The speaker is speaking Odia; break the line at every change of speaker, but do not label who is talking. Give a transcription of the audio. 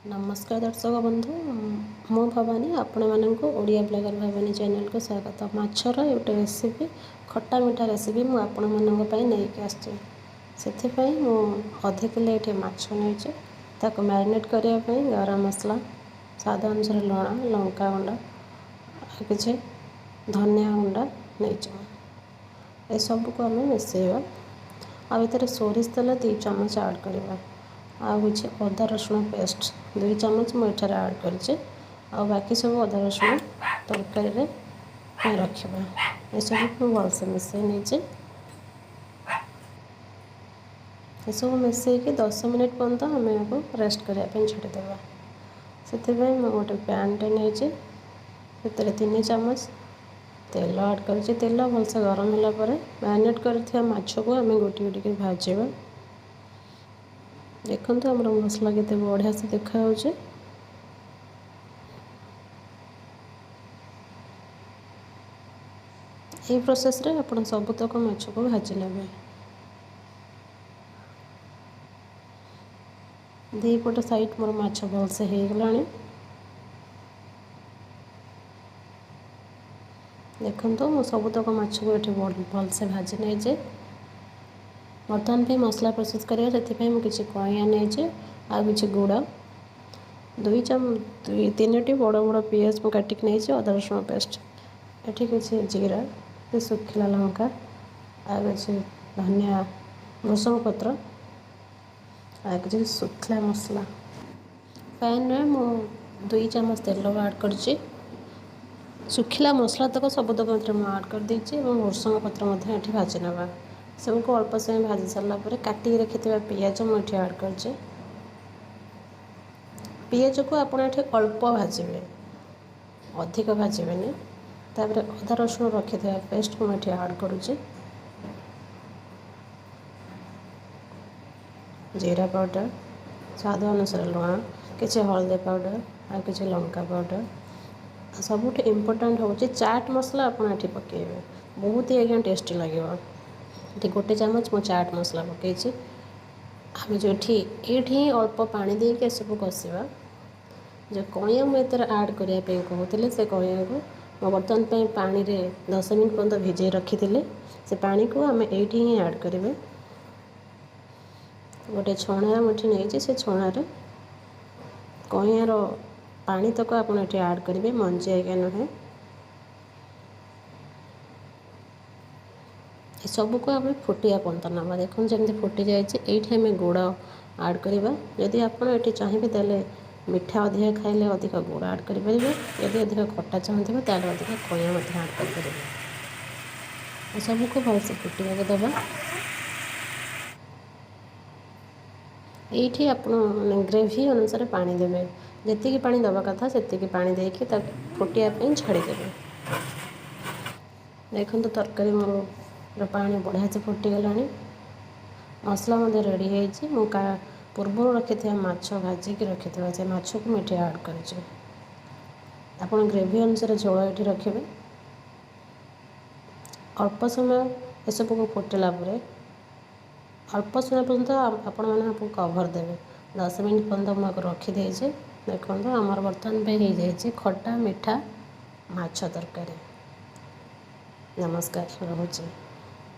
ନମସ୍କାର ଦର୍ଶକ ବନ୍ଧୁ, ମୁଁ ଭବାନୀ, ଆପଣମାନଙ୍କୁ ଓଡ଼ିଆ ବ୍ଲଗର ଭବାନୀ ଚ୍ୟାନେଲକୁ ସ୍ୱାଗତ। ମାଛର ଗୋଟେ ରେସିପି, ଖଟା ମିଠା ରେସିପି ମୁଁ ଆପଣମାନଙ୍କ ପାଇଁ ନେଇକି ଆସିଛି। ସେଥିପାଇଁ ମୁଁ 0.5 କିଲୋ ଏଠି ମାଛ ନେଇଛି। ତାକୁ ମ୍ୟାରିନେଟ୍ କରିବା ପାଇଁ ଗରମ ମସଲା, ସ୍ୱାଦ ଅନୁସାରେ ଲୁଣ, ଲଙ୍କା ଗୁଣ୍ଡ ଆଉ କିଛି ଧନିଆ ଗୁଣ୍ଡ ନେଇଛି। ଏସବୁକୁ ଆମେ ମିଶାଇବା ଆଉ ଏଥିରେ ସୋରିଷ ତେଲ 2 ଚାମଚ ଆଡ଼୍ କରିବା ଆଉ କିଛି ଅଦା ରସୁଣ ପେଷ୍ଟ 2 ଚାମଚ ମୁଁ ଏଠାରେ ଆଡ଼୍ କରିଛି ଆଉ ବାକି ସବୁ ଅଦା ରସୁଣ ତରକାରୀରେ ରଖିବା। ଏସବୁକୁ ମୁଁ ଭଲସେ ମିଶାଇ ନେଇଛି। ଏସବୁ ମିଶାଇକି 10 ମିନିଟ୍ ପର୍ଯ୍ୟନ୍ତ ଆମେ ଏହାକୁ ରେଷ୍ଟ କରିବା ପାଇଁ ଛାଡ଼ିଦେବା। ସେଥିପାଇଁ ମୁଁ ଗୋଟେ ପ୍ୟାନ୍ଟେ ନେଇଛି, ସେଥିରେ 3 ଚାମଚ ତେଲ ଆଡ଼୍ କରିଛି। ତେଲ ଭଲସେ ଗରମ ହେଲା ପରେ ମ୍ୟାରିନେଟ୍ କରିଥିବା ମାଛକୁ ଆମେ ଗୋଟି ଗୋଟି କରି ଭାଜିବା। ଦେଖନ୍ତୁ, ଆମର ମସଲା କେତେ ବଢ଼ିଆ ସେ ଦେଖାଯାଉଛି। ଏଇ ପ୍ରୋସେସ୍ରେ ଆପଣ ସବୁତକ ମାଛକୁ ଭାଜି ନେବେ। ଦୁଇ ପଟ ସାଇଡ଼୍ ମୋର ମାଛ ଭଲସେ ହେଇଗଲାଣି। ଦେଖନ୍ତୁ, ମୁଁ ସବୁତକ ମାଛକୁ ଏଠି ଭଲସେ ଭାଜି ନେଇଛି। ବର୍ତ୍ତମାନ ପାଇଁ ମସଲା ପ୍ରସ୍ତୁତ କରିବା। ସେଥିପାଇଁ ମୁଁ କିଛି କଇଁଆ ନେଇଛି ଆଉ କିଛି ଗୁଡ଼, ଦୁଇ ଚାମ ଦୁଇ ତିନୋଟି ବଡ଼ ବଡ଼ ପିଆଜ ମୁଁ କାଟିକି ନେଇଛି, ଅଦା ରସୁଣ ପେଷ୍ଟ, ଏଠି କିଛି ଜିରା, ଶୁଖିଲା ଲଙ୍କା ଆଉ କିଛି ଧନିଆ, ଭୃସଙ୍ଗ ପତ୍ର ଆଉ କିଛି ଶୁଖିଲା ମସଲା। ପ୍ୟାନ୍ରେ ମୁଁ 2 ଚାମଚ ତେଲ ଆଡ଼୍ କରିଛି। ଶୁଖିଲା ମସଲା ତକ ସବୁତକ ଏଥିରେ ମୁଁ ଆଡ଼୍ କରିଦେଇଛି ଏବଂ ଭୃସଙ୍ଗ ପତ୍ର ମଧ୍ୟ ଏଠି ଭାଜି ନେବା। ସବୁକୁ ଅଳ୍ପ ସମୟ ଭାଜି ସାରିଲା ପରେ କାଟିକି ରଖିଥିବା ପିଆଜ ମୁଁ ଏଠି ଆଡ଼୍ କରିଛି। ପିଆଜକୁ ଆପଣ ଏଠି ଅଳ୍ପ ଭାଜିବେ, ଅଧିକ ଭାଜିବେନି। ତାପରେ ଅଦା ରସୁଣ ରଖିଥିବା ପେଷ୍ଟକୁ ମୁଁ ଏଠି ଆଡ଼୍ କରୁଛି। ଜିରା ପାଉଡ଼ର, ସ୍ୱାଦ ଅନୁସାରେ ଲୁଣ, କିଛି ହଳଦୀ ପାଉଡ଼ର ଆଉ କିଛି ଲଙ୍କା ପାଉଡ଼ର। ସବୁଠୁ ଇମ୍ପୋର୍ଟାଣ୍ଟ ହେଉଛି ଚାଟ୍ ମସଲା ଆପଣ ଏଠି ପକାଇବେ, ବହୁତ ହି ଆଜ୍ଞା ଟେଷ୍ଟି ଲାଗିବ। ଏଠି 1 ଚାମଚ ମୁଁ ଚାଟ୍ ମସଲା ପକାଇଛି। ଆମେ ଯେଉଁଠି ଏଇଠି ହିଁ ଅଳ୍ପ ପାଣି ଦେଇକି ଏସବୁ କଷିବା। ଯେଉଁ କଇଁଆ ମୁଁ ଏଥିରେ ଆଡ଼୍ କରିବା ପାଇଁ କହୁଥିଲି, ସେ କଇଁଆକୁ ମୁଁ ବର୍ତ୍ତମାନ ପାଇଁ ପାଣିରେ 10 ମିନିଟ୍ ପର୍ଯ୍ୟନ୍ତ ଭିଜେଇ ରଖିଥିଲି। ସେ ପାଣିକୁ ଆମେ ଏଇଠି ହିଁ ଆଡ଼୍ କରିବେ। ଗୋଟେ ଛଣା ମୁଁ ଏଠି ନେଇଛି, ସେ ଛଣାରେ କଇଁଆର ପାଣି ତକ ଆପଣ ଏଠି ଆଡ଼୍ କରିବେ, ମଞ୍ଜି ଆଜ୍ଞା ନୁହେଁ। ଏସବୁକୁ ଆମେ ଫୁଟିବା ପର୍ଯ୍ୟନ୍ତ ନେବା। ଦେଖନ୍ତୁ, ଯେମିତି ଫୁଟି ଯାଇଛି, ଏଇଠି ଆମେ ଗୁଡ଼ ଆଡ଼୍ କରିବା। ଯଦି ଆପଣ ଏଠି ଚାହିଁବେ, ତାହେଲେ ମିଠା ଅଧିକା ଖାଇଲେ ଅଧିକ ଗୁଡ଼ ଆଡ଼୍ କରିପାରିବେ। ଯଦି ଅଧିକ ଖଟା ଚାହୁଁଥିବେ, ତାହେଲେ ଅଧିକ କଇଁଆ ମଧ୍ୟ ଆଡ଼୍ କରିପାରିବେ। ଏସବୁକୁ ଭଲସେ ଫୁଟିବାକୁ ଦେବା। ଏଇଠି ଆପଣ ମାନେ ଗ୍ରେଭି ଅନୁସାରେ ପାଣି ଦେବେ। ଯେତିକି ପାଣି ଦେବା କଥା ସେତିକି ପାଣି ଦେଇକି ତାକୁ ଫୁଟିବା ପାଇଁ ଛାଡ଼ିଦେବେ। ଦେଖନ୍ତୁ, ତରକାରୀ ମୋର ପାଣି ବଢ଼ିଆ ସେ ଫୁଟିଗଲାଣି, ମସଲା ମଧ୍ୟ ରେଡ଼ି ହେଇଛି। ମୁଁ ପୂର୍ବରୁ ରଖିଥିବା ମାଛ, ଭାଜିକି ରଖିଥିବା ସେ ମାଛକୁ ମୁଁ ଏଠି ଆଡ଼୍ କରିଛି। ଆପଣ ଗ୍ରେଭି ଅନୁସାରେ ଝୋଳ ଏଠି ରଖିବେ। ଅଳ୍ପ ସମୟ ଏସବୁକୁ ଫୁଟିଲା ପରେ ଅଳ୍ପ ସମୟ ପର୍ଯ୍ୟନ୍ତ ଆପଣମାନେ ଆକୁ କଭର୍ ଦେବେ। 10 ମିନିଟ୍ ପର୍ଯ୍ୟନ୍ତ ମୁଁ ଆକୁ ରଖିଦେଇଛି। ଦେଖନ୍ତୁ, ଆମର ବର୍ତ୍ତମାନ ପାଇଁ ହେଇଯାଇଛି ଖଟା ମିଠା ମାଛ ତରକାରୀ। ନମସ୍କାର, ରହୁଛି।